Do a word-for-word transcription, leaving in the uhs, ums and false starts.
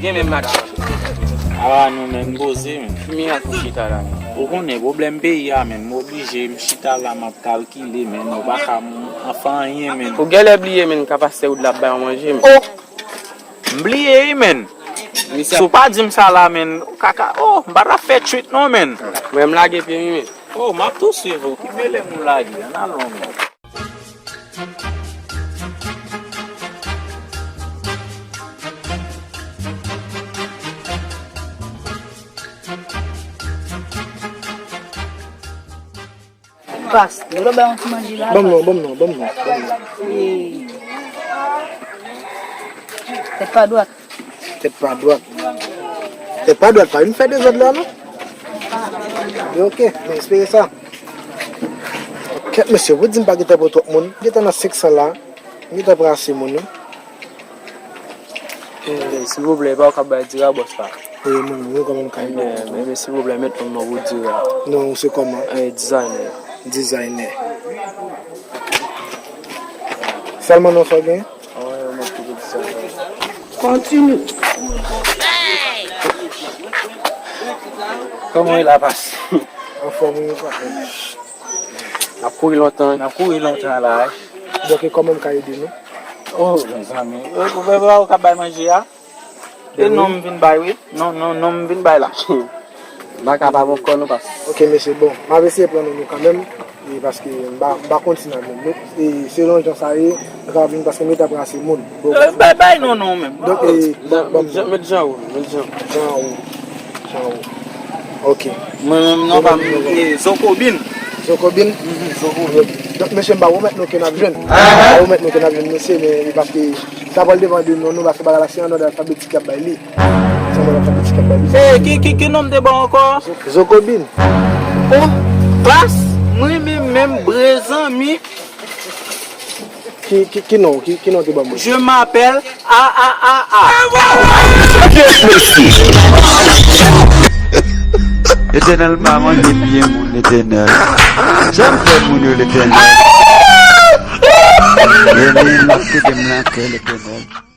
Gen menm match. Ala nou menm poze, menm. Fimi ak ou chita la, menm. Ou konnen pwoblèm peyi a, menm. M oblije, m chita la, m ap kalkile, menm. Ou pa ka m, an fè anyen, menm. Ou genlè bliye, menm, kapasitè ou t ap bay yon manje, menm. Oh! M bliye, wi, menm. Si w pa di m sa la, menm, ou kaka, oh, m pa t ap fè treat, non, menm. Mwen, m lage pye, wi, menm. Oh, m ap tou swiv ou. Ki mele m ou lage? Ann alon, menm. Pas, yo dwe bay yon ti manje la. Ban m non, ban m non, ban m non, ban m non. Tèt pa dwat. Tèt pa dwat. Tèt pa dwat, pa vin fè dezòd la, non? Yo, oke, mwen espere sa. Kèt mesye, pou di m pa gentan pran twòp moun. Gentan nan senk san la. Gentan pran ase moun, wi. Eh, silvouplè, pa w ka bay dira, bòs la. Eh, mwen, mwen, kòman m ka ede? Eh, men, men, silvouplè, met non mwen pou dira. Non, ou se kòman? Eh, designer. Designer. Sèlman non sa w gen? Kontinye. Kòman w ye la, Pas? Anfòm, wi, papa. N ap kouri lontan. N ap kouri lontan la, wi. Donk, e kòman m ka ede nou? Oh, mezanmi. Ou, ou, ou, ou ka bay manje a? E non, m vin bay, wi. Non, non, non, m vin bay la. M pa ka pa bon kò nou, Pas. Ok, mesye, bon. M ap eseye pran non nou kanmenm. E paske m pa, m pa konn si n ap jwenn nou. E selon jan sa ye, nou ka vin paske nou te pran ase moun. Bon. Eh, bay, bay non, non, menm. Donk, e, bon, bon, bon. Met Jan ou, met Jan. Jan ou. Jan ou. Ok. Mwen menm non pa m, e, Zokobin. Zokobin? Mhm, Zokobin. Donk, mesye, m pa pwomèt nou ke n ap jwenn. M pa pwomèt nou ke n ap jwenn, mesye, men e paske sa pral depann de non nou, paske bagay la se an òd alfabetik y ap bay li. Se an òd alfabetik y ap bay li. E, ki, ki, ki non m te ba w ankò? Zokobin. Oh, Pas, mwen menm, menm, brezanmi. Ki, ki, ki non, ki, ki non te ban mwen? Je m'appelle A A A A. Kèt mesye. Letènèl pa manje pye moun, Letènèl. Sa m fè moun yo, Letènèl? Letènèl, ap kite m nan kè, Letènèl.